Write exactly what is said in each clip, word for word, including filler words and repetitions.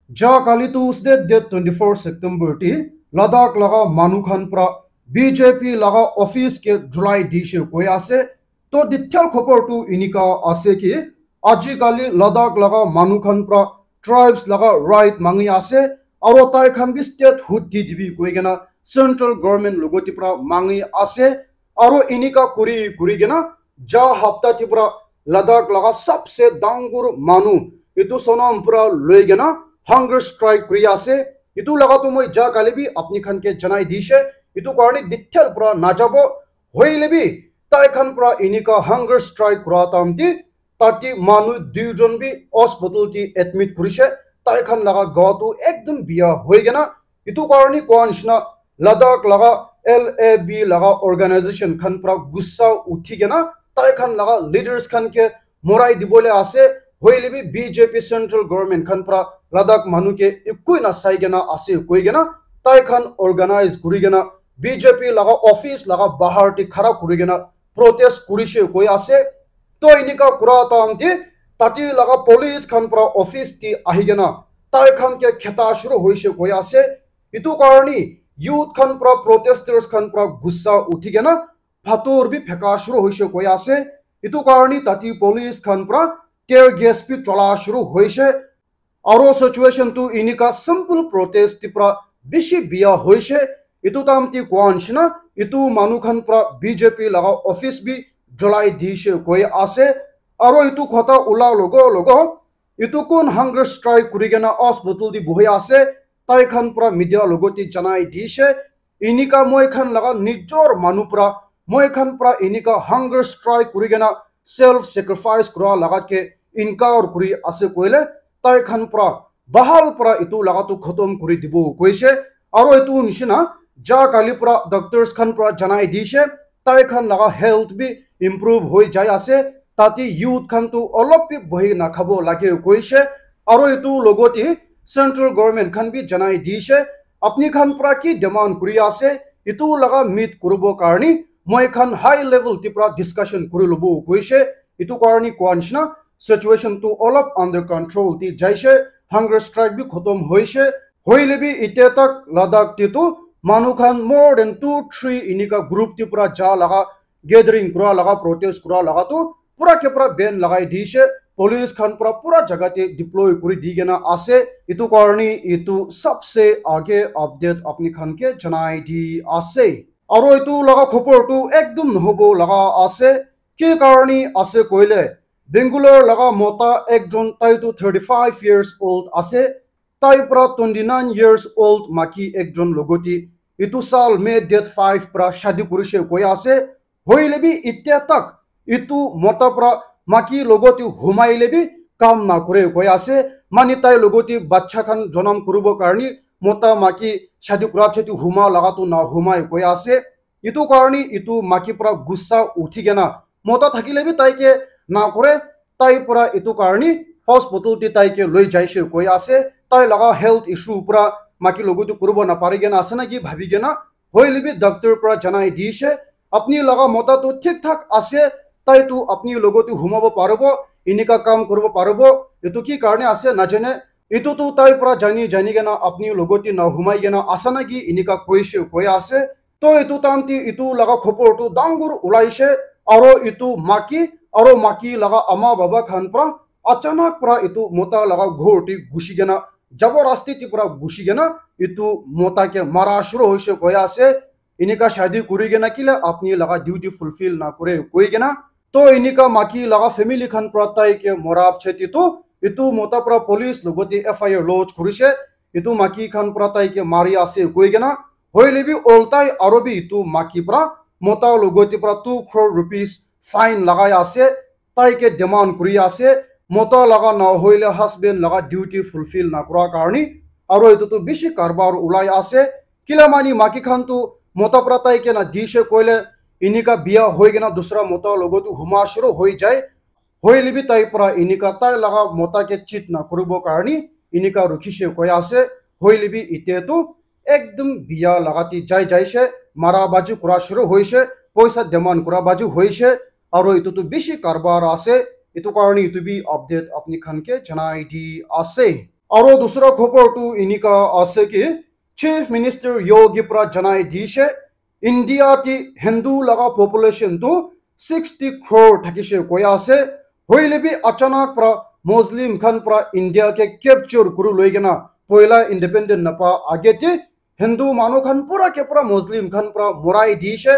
Ja kali Tuesday date twenty four September ti Ladakh laga manu khan pra B J P laga office ke julai dishe koi ase. To detail khobor tu inika ase ki aji kali Ladakh laga manu khan pra tribes laga right mangi ase, aro tai khan bi statehood di dibi koi kena central government logoti pra mangi ase. Aro inika kuri kuri kena ja hapta ti pra Ladakh laga sabse dangor manu itu Sonam pra loi kena hunger strike kuri ase. Itu laga tu moi ja kali bi apni khan ke janai dishe. Itu karne detail pra najabo. Hoile bi tai khan pra inika hunger strike kura time ti tati manu duijon bi hospital ti admit kurishe. Tai khan laga ga tu ekdum biya hoi kena itu karne koa nishina Ladakh laga L A B laga organization khan pra gussa uthi kena tai khan laga leaders khan ke morai dibole ase. Hoile bi B J P central government khan pra Ladakh manu ke ekoi na sai kena ase koi kena tai khan organize kuri kena B J P laga office laga bahar te khara kuri kena protest kurishe koi ase. To inika kura time te tati laga police khan pra office te ahi kena tai khan ke kheta shuru hoishe koi ase. Itu karne youth khan pra protesters khan pra gussa uthi kena phator bi pheka shuru hoishe koi ase. Itu karne tati police khan pra tear gas bi chola shuru hoishe. Aro situation tu inika simple protest ti pra bishi biya hoishe. Itu time ti koa nishina itu manu khan pra B J P laga office bi jolai dishe koi ase. Aro itu khota ula logo logo itu kun hunger strike kuri kena hospital ti buhi ase, tai khan pra media logoti janai dishe. Inika moi khan laga nijor manu pra, moi khan pra inika hunger strike kuri kena self sacrifice kura laga ke inkar kuri ase koile, tai khan pra bahal pra itu laga tu khotom kuri dibo koishe. Aro itu nishina ja kali pra doctors khan pra janai dishe, tai khan laga health bi improve hoi jai ase. Tati youth khan tu olop bi bohi na khabo lage koishe. Aro itu logoti central government khan bi janai dishe, apni khan pra ki demand kuri ase, itu laga meet kuribo karni moi khan high level ti pra discussion kuri lobo koishe. Itu karni koa nishina situation tu olop under control ti jaishe, hunger strike bi khotom hoishe. Hoile bi ite tak Ladakh ti tu manu khan more than two three inika group ti pra ja laga gathering kura laga protest kura laga tu pura ke pura ban lagai dishe, police khan pra pura jaga te deploy kuri di kena ase. Itu karni itu sabse age update apni khan ke janai di ase. Aro itu laga khobor tu ekdum nohobo laga ase. Ki karni ase koile, Bangalore laga mota ekjon tai tu thirty five years old ase. Tai pra twenty nine years old maki ekjon logoti itu sal May date five pra shadi kurishe koi ase. Hoile bi itya tak itu mota pra maki logoti humaile bi kam na kore koi ase. Mani tai logoti bacha khan jonam kuribo karni mota maki shadi kura pichete huma laga tu na humai koi ase. Itu karni itu maki pra gussa uthi kena mota thakile bi tai ke na kore, tai pra itu karni hospital te tai ke loi jaishe koi ase. Tai laga health issue pra maki logo tu kuribo na pari kena ase na ki bhabi kena, hoile bi doctor pra janai dishe, apni laga mota tu thik thak ase, tai tu apni logo tu humabo paribo, inika kam kuribo paribo, itu ki karni ase na jane. Itu tu tai pra jani jani kena apni logo tu na humai kena ase na ki inika koishe koi ase. To itu time ti itu laga khobor tu dangor ulaishe, aro itu maki, aro maki laga ama baba khan pra achanak pra itu mota laga ghor ti gushi kena, jaborasti ti pra gushi kena, itu mota ke mara shuru hoishe koi ase, inika shadi kuri kena kile apni laga duty fulfill na kore koi kena. To inika maki laga family khan pra tai ke mora pichete tu itu mota pra police logote F I R lodge kurishe. Itu maki khan pra tai ke mari ase koi kena. Hoile bi oltai aro bi itu maki pra mota logote pra two crore rupees fine lagai ase. Tai ke demand kuri ase. Mota laga na hoile husband laga duty fulfill na kura karni. Aro itu tu bishi karbar ulai ase. Kila mani maki khan tu mota pra tai ke na dishe koile inika biya hoi kena dusra mota logo tu huma shuru hoi jai. Hoile bi tai pra inika tai laga mota ke cheat na kuribo karni inika rukhishe koi ase. Hoile bi ite tu ekdum biya laga ti jai jaishe, mara baji kura shuru hoishe, poisa demand kura baji hoishe, aro itu tu bishi karbar ase. Itu karni itu bi update apni khan ke janai di ase. Aro dusra khobor tu inika ase ki, Chief Minister Yogi pra janai dishe, India ti Hindu laga population tu sixty crore thakishe koi ase. Hoile bi achanak pra Muslim khan pra India ke capture kuri loi kena poila independent napa age te Hindu manu khan pura ke pura Muslim khan pra morai dishe.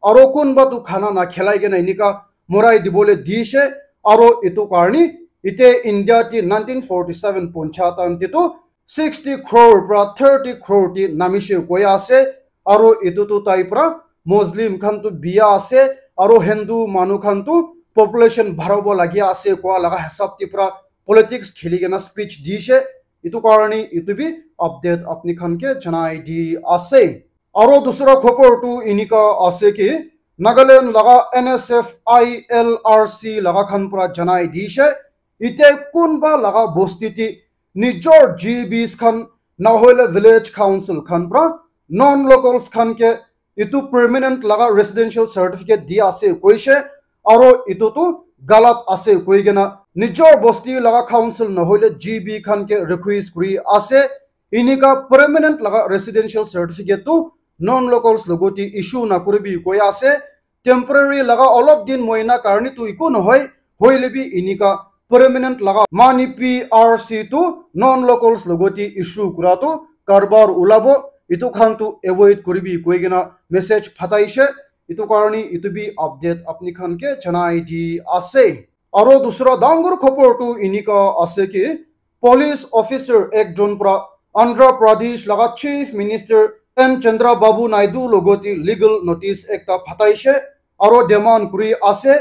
Aro kunba tu khana na khelai kena inika morai dibole dishe. Aro itu karni ite India ti nineteen forty-seven poncha time te tu sixty crore pra thirty crore ti namishe koi ase. Aro itu tu tai pra Muslim khan tu biya ase, aro Hindu manu khan tu population bharabo lagi ase koa laga hisab ti pra politics kheli kena speech dishe. Itu karni itu bi update apni khan ke janai di ase. Aro dusra khobor tu inika ase ki, Nagaland laga N S F I L R C laga khan pra janai dishe, ite kunba laga bosti ti nijor G Bs khan nahoile village council khan pra non locals khan ke itu permanent laga residential certificate di ase koishe, aro itu tu galat ase koi kena nijor bosti laga council nahoile G B khan ke request kuri ase. Inika permanent laga residential certificate tu non locals logoti issue na kuribi koi ase. Temporary laga olop din moina karni tu iku nohoi, hoile bi inika permanent laga mani P R C tu non locals logoti issue kura tu karbar ulabo, itu khan tu avoid kuribi koi kena message phataishe. Itu karni itu bi update apni khan ke janai di ase. Aro dusra dangor khobor tu inika ase ki, police officer ekjon pra Andhra Pradesh laga Chief Minister N Chandra Babu Naidu logoti legal notice ekta phataishe, aro demand kuri ase,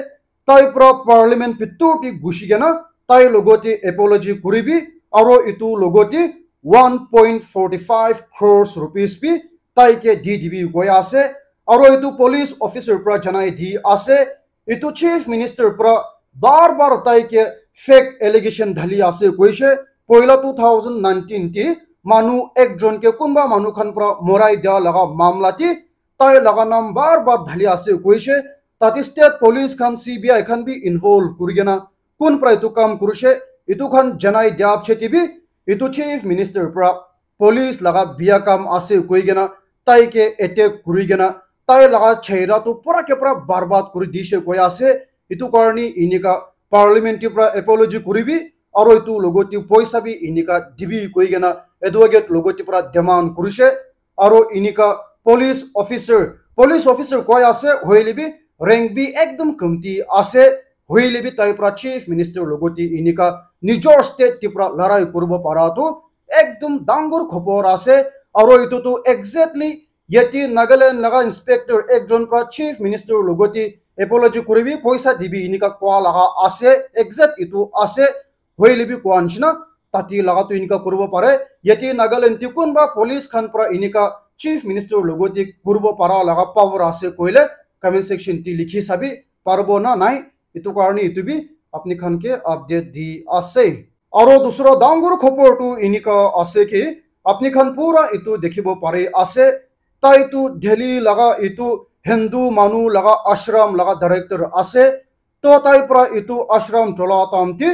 tai pra parliament bitor ti gushi kena tai logoti apology kuribi, aro itu logoti one point forty five crores rupees bi tai ke di dibi koi ase, aro itu police officer pra janai di ase. Itu Chief Minister pra bar bar tai ke fake allegation dhali ase koishe. Poila two thousand nineteen ti manu ekjon ke kunba manu khan pra morai dia laga mamla ti tai laga nam bar bar dhali ase koishe. Tati state police khan C B I khan bi involve kuri kena kun pra itu kam kurishe, itu khan janai dia piche ti bi itu Chief Minister pra police laga biya kam ase koi kena tai ke attack kuri kena tai laga chehra tu pura ke pura barbad kuri dishe koi ase. Itu karni inika parliament ti pra apology kuribi, aro itu logoti poisa bi inika dibi koi kena advocate logoti pra demand kurishe. Aro inika police officer, police officer koi ase, hoile bi rank bi ekdom kamti ase, hoile bi tai pra Chief Minister logoti inika nijor state ti pra larai kuribo para tu ekdom dangor khobor ase. Aro itu tu exactly yate Nagaland laga inspector ekjon pra Chief Minister logoti apology kuribi, poisa dibi inika koa laga ase, exact itu ase. Hoile bi koa nishina, tati laga tu inika kuribo pare. Yate Nagaland ti kunba police khan pra inika Chief Minister logoti kuribo para laga power ase koile comment section ti likhi sabi, paribo na nai. Itu karni itu bi apni khan ke update di ase. Aro dusra dangor khobor tu inika ase ki, apni khan pura itu dikhibo pari ase. Tai tu Delhi laga itu Hindu manu laga ashram laga director ase. To tai pra itu ashram chola time ti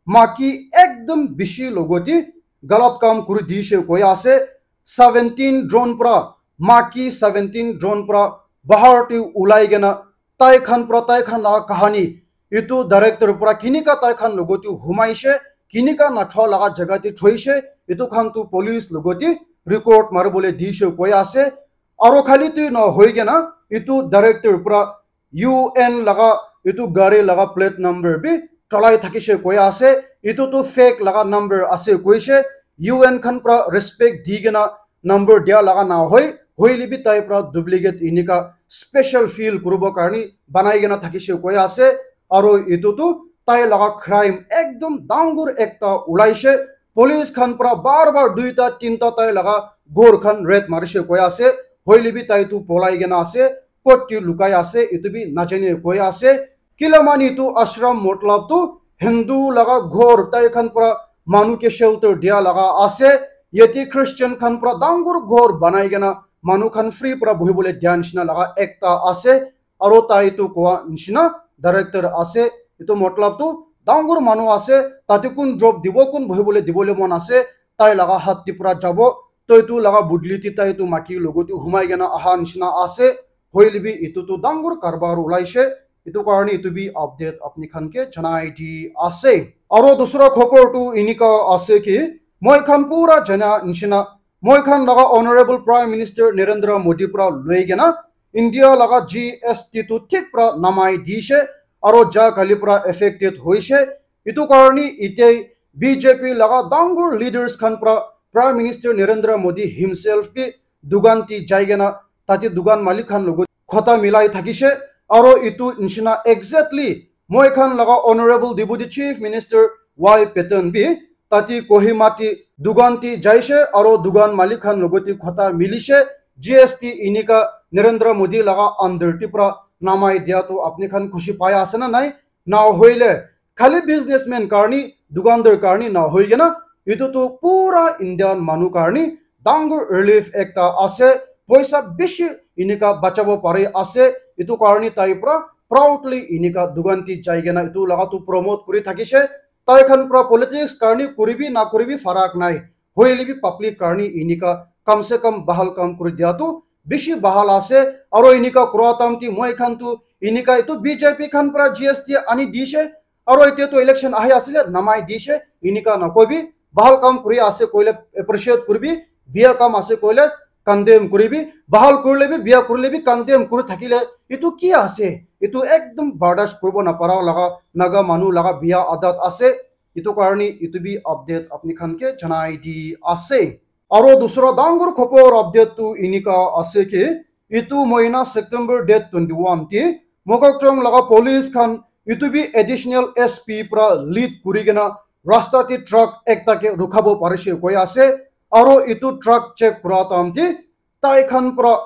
maki ekdom bishi logoti galat kam kuri dishe koi ase. Seventeen jon pra maki seventeen jon pra bahar ti ulai kena tai khan pra tai khan laga kahani itu director pra kinika tai khan logoti humaishe, kinika nathwa laga jaga ti thoishe, itu khan tu police logoti record maribole dishe koi ase. Aro khali tu na hoi kena itu director pra U N laga itu gari laga plate number bi cholai thakishe koi ase. Itu tu fake laga number ase koishe. U N khan pra respect di kena number dia laga na hoi, hoile bi tai pra duplicate inika special feel kuribo karni banai kena thakishe koi ase. Aro itu tu tai laga crime ekdom dangor ekta ulaishe. Police khan pra bar bar duita tinta tai laga ghor khan raid marishe koi ase. Hoile bi tai tu polai kena ase. Kot ti lukai ase, itu bi najane koi ase. Kila mani tu ashram matlab tu Hindu laga ghor tai khan pra manu ke shelter dia laga ase. Yate Christian khan pra dangor ghor banai kena manu khan free pra buhibole dia nishina laga ekta ase. Aro tai tu koa nishina director ase. Itu matlab tu dangor manu ase, tate kun job dibo, kun bohibole dibole mon ase, tai laga hat te pura jabo. Toi tu laga budli te tai tu maki logo tu humai kena aha nishina ase. Hoile bi itu tu dangor karbar ulaishe. Itu karne itu bi update apni khan ke janai di ase. Aro dusra khobor tu inika ase ki, moi khan pura jana nishina, moi khan laga Honorable Prime Minister Narendra Modi pra loi kena India laga G S T tu thik pra namai dishe, aro ja kali pra affected hoishe. Itu karne ite B J P laga dangor leaders khan pra Prime Minister Narendra Modi himself bi dukan ti jai kena tate dukan malik khan logot khota milai thakishe, aro itu nishina exactly moi khan laga Honorable Deputy Chief Minister Y Patton bi tate Kohima ti dukan ti jaishe, aro dukan malik khan logot ti khota milishe, G S T inika Narendra Modi laga under ti pra namai dia tu apni khan khushi pai ase na nai? Na hoile khali businessman karni, dukandar karni na hoi kena, itu tu pura Indian manu karni dangor relief ekta ase, poisa bishi inika bachabo pari ase, itu karni tai pra proudly inika dukan ti jai kena itu laga tu promote kuri thakishe, tai khan pra politics karni kuribi na kuribi farak nai, hoile bi public karni inika kam se kam bahal kam kuri dia tu bishi bahal ase, aro inika kura tam ti moi khan tu inika itu B J P khan pra G S T ani dishe, aro etia tu election ahi asile namai dishe, inika nakoibi, bahal kam kuri ase koile appreciate kuribi, bia kam ase koile condemn kuribi, bahal kurile bi, bia kurile bi condemn kuri thakile, itu ki ase? Itu ekdom bardash kuribo napara laga Naga manu laga bia adat ase. Itu karne itu bi update apni khan ke janai di ase. Aro dusra dangor khobor update tu inika ase ki, itu mohina September date twenty-one ti Mokokchung laga police khan itu bi additional S P pra lead kuri kena rasta ti truck ekta ke rukhabo parishe koi ase, aro itu truck check kura tam ti tai khan pra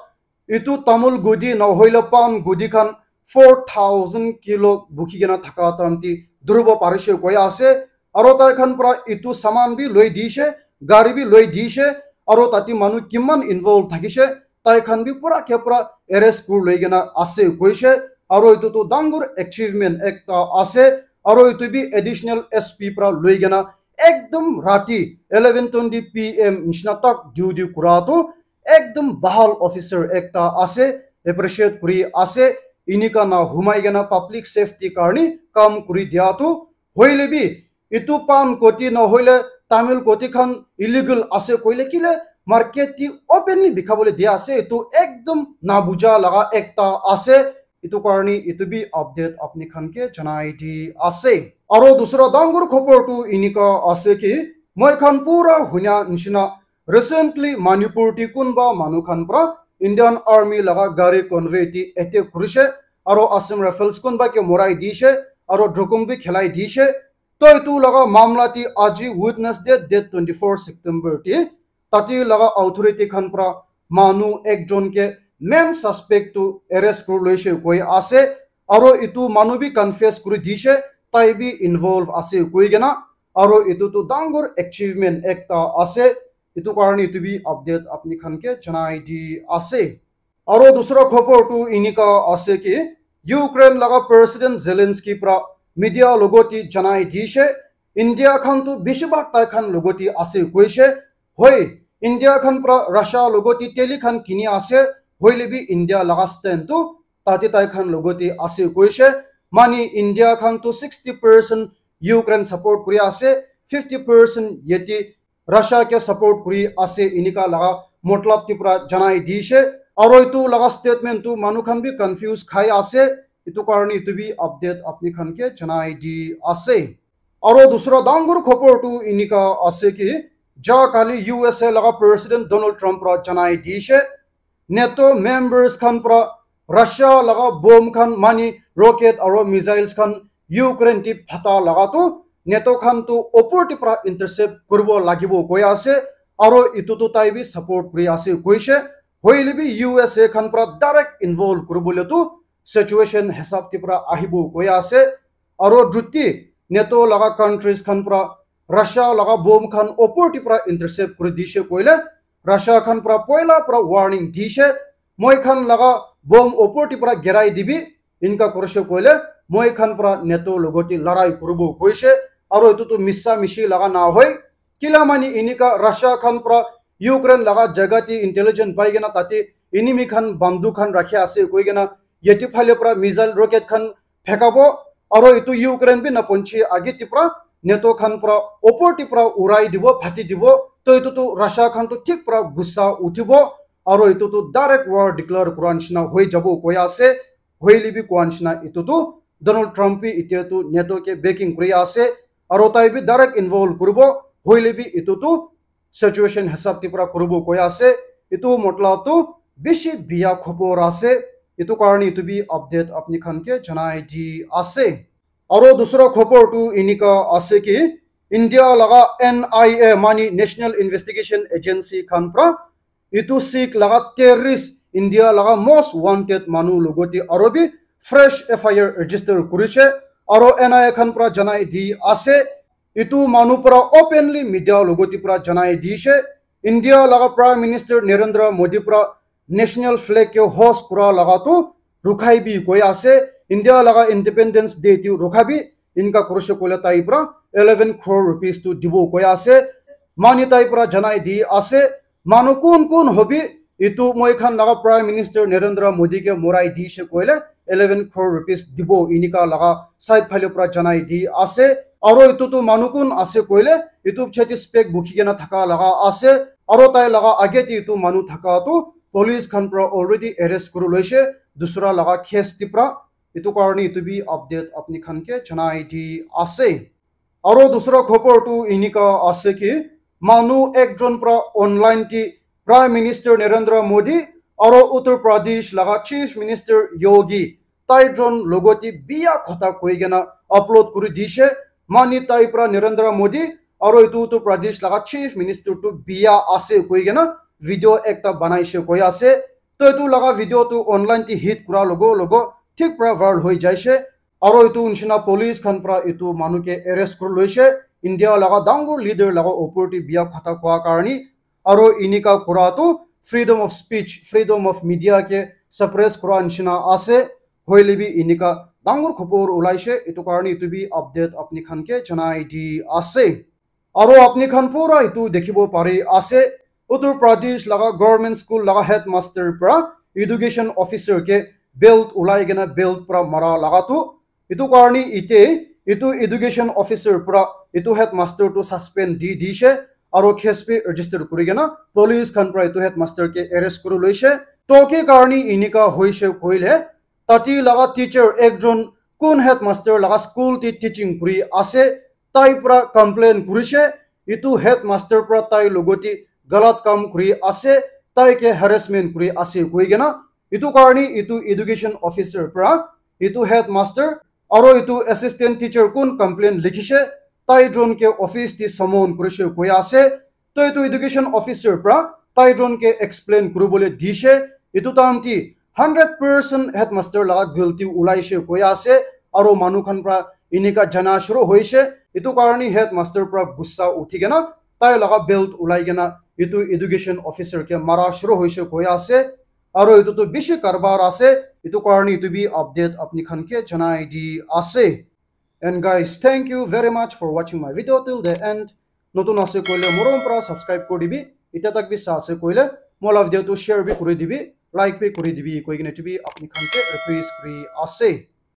itu tamul gudi na hoile pan gudi khan four thousand kilo bukhi kena thaka tam ti duribo parishe koi ase, aro tai khan pra itu saman bi loi dishe, gari bi loi dishe, aro tate manu kiman involve thakishe, tai khan bi pura ke pura arrest kuri loi kena ase koishe, aro itu tu dangor achievement ekta ase, aro itu bi additional S P pra loi kena ekdom rati eleven twenty P M nishina tak duty kura tu ekdom bahal officer ekta ase, appreciate kuri ase, inika na humai kena public safety karni kam kuri dia tu, hoile bi itu pan koti na hoile tamul koti khan illegal ase koile kile market ti openly bikhabole dia ase, itu ekdom na buja laga ekta ase. Itu karne itu bi update apni khan ke janai di ase. Aro dusra dangor khobor tu inika ase ki, moi khan pura hunya nishina recently Manipur ti kunba manu khan pra Indian Army laga gari convoy ti attack kurishe, aro Assam Rifles kunba ke morai dishe, aro drukum bi khelai dishe. Toi tu laga mamla ti aji Wednesday date twenty-four September ti tate laga authority khan pra manu ekjon ke main suspect tu arrest kuri loishe koi ase, aro itu manu bi confess kuri dishe, tai bi involve ase koi kena, aro itu tu dangor achievement ekta ase, itu karne itu bi update apni khan ke janai di ase. Aro dusra khobor tu inika ase ki, Ukraine laga President Zelensky pra media logoti janai dishe, India khan tu bishibak tai khan logoti ase koishe, hoi, India khan pra Russia logoti teli khan kini ase, hoile bi India laga stand tu tate tai khan logoti ase koishe, mani India khan tu sixty percent Ukraine support kuri ase, fifty percent yeti Russia ke support kuri ase inika laga matlab ti pra janai dishe, aro itu laga statement tu manu khan bi confuse khai ase, itu karne itu bi update apni khan ke janai di ase. Aro dusra dangor khobor tu inika ase ki, ja kali U S A laga President Donald Trump pra janai dishe, NATO members khan pra Russia laga bomb khan mani rocket aro missiles khan Ukraine ti phata laga tu NATO khan tu opor ti pra intercept kuribo lagibo koi ase, aro itu tu tai bi support kuri ase koishe, hoile bi U S A khan pra direct involve kuribole tu situation hisab ti pra ahibo koi ase, aro juti NATO laga countries khan pra Russia laga bomb khan opor ti pra intercept kuri dishe koile, Russia khan pra poila pra warning dishe, moi khan laga bomb opor ti pra gerai dibi, inka kurishe koile, moi khan pra NATO logote larai kuribo koise, aro etu tu missa mishi laga na hoi. Kila mani inika Russia khan pra Ukraine laga jaga te intelligence pai kena tate enemy khan bandu khan rakhi ase koi kena yate phale pra missile rocket khan phekabo, aro etu Ukraine bi naponchi age te pra NATO khan pra opor te pra urai dibo, phati dibo. To etu tu Russia khan tu thik pra gussa uthibo, aro etu tu direct war declare kura nishina hoi jabo koi ase. Hoile bi koa nishina etu tu Donald Trump bi etia tu NATO ke backing kuri ase, aro tai bi direct involve kuribo, hoile bi etu tu situation hisab te pra kuribo koi ase. Etu matlab tu bishi biya khobor ase. Etu karne etu bi update apni khan ke janai di ase. Aro dusra khobor tu enika ase ki India laga N I A mani National Investigation Agency khan pra etu Sikh laga terrorist India laga most wanted manu logote aro bi fresh F I R register kurishe, aro N I A khan pra janai di ase. Etu manu pra openly media logote pra janai dishe, India laga Prime Minister Narendra Modi pra national flag ke host kura laga tu rukhai bi koi ase, India laga Independence Day tu rukhabi, inka kurishe koile tai pra eleven crore rupees tu dibo koi ase. Mani tai pra janai di ase, manu kun kun hobi etu moi khan laga Prime Minister Narendra Modi ke morai dishe koile eleven crore rupees dibo, enika laga side phale pra janai di ase. Aro etu tu manu kun ase koile etu chati spec bukhi kena thaka laga ase, aro tai laga age te etu manu thaka tu police khan pra already arrest kuri loishe dusra laga case te pra. Etu karne etu bi update apni khan ke janai di ase. Aro dusra khobor tu enika ase ki manu ekjon pra online te Prime Minister Narendra Modi aro Uttar Pradesh laga Chief Minister Yogi tai jon logote biya khota koi kena upload kuri dishe. Mani tai pra Narendra Modi aro etu Uttar Pradesh laga Chief Minister tu biya ase koi kena video ekta banaishe koi ase. To etu laga video tu online te hit kura logo logo thik pra viral hoi jaishe. Aro etu nishina police khan pra etu manu ke arrest kuri loishe. India laga dangor leader laga opor te biya khota koa karne. Aro enika kura tu freedom of speech, freedom of media ke suppress kura nishina ase. Hoile bi enika dangor khobor ulaishe, etu karne etu bi update apni khan ke janai di ase. Aro apni khan pura etu dikhibo pari ase, Uttar Pradesh laga government school laga headmaster pra education officer ke belt ulai kena belt pra mara laga tu. Etu karne ite etu education officer pra etu headmaster tu suspend di dishe, aro case bi register kuri kena police khan pra etu headmaster ke arrest kuri loishe. To ki karne enika hoishe koile, tate laga teacher ekjon kun headmaster laga school te teaching kuri ase, tai pra complain kurishe, etu headmaster pra tai logote galat kam kuri ase, tai ke harassment kuri ase koi kena. Etu karne etu education officer pra etu headmaster aro etu assistant teacher kun complain likhishe, tai jon ke office te summon kurishe koi ase. To etu education officer pra tai jon ke explain kuribole dishe, etu time te hundred percent headmaster laga guilty ulaishe koi ase, aro manu khan pra enika jana shuru hoishe. Etu karne headmaster pra gussa uthi kena tai laga belt ulai kena etu education officer ke mara shuru hoishe koi ase. Aro etu tu bishi karbar ase, etu karne etu bi update apni khan ke janai di ase. And guys, thank you very much for watching my video till the end. Notun ase koile morom pra subscribe kuri dibi. Itya tak bi sa ase koile moi la video tu share bi kuri dibi, like bi kuri dibi koi kena etu bi apni khan ke request kuri ase.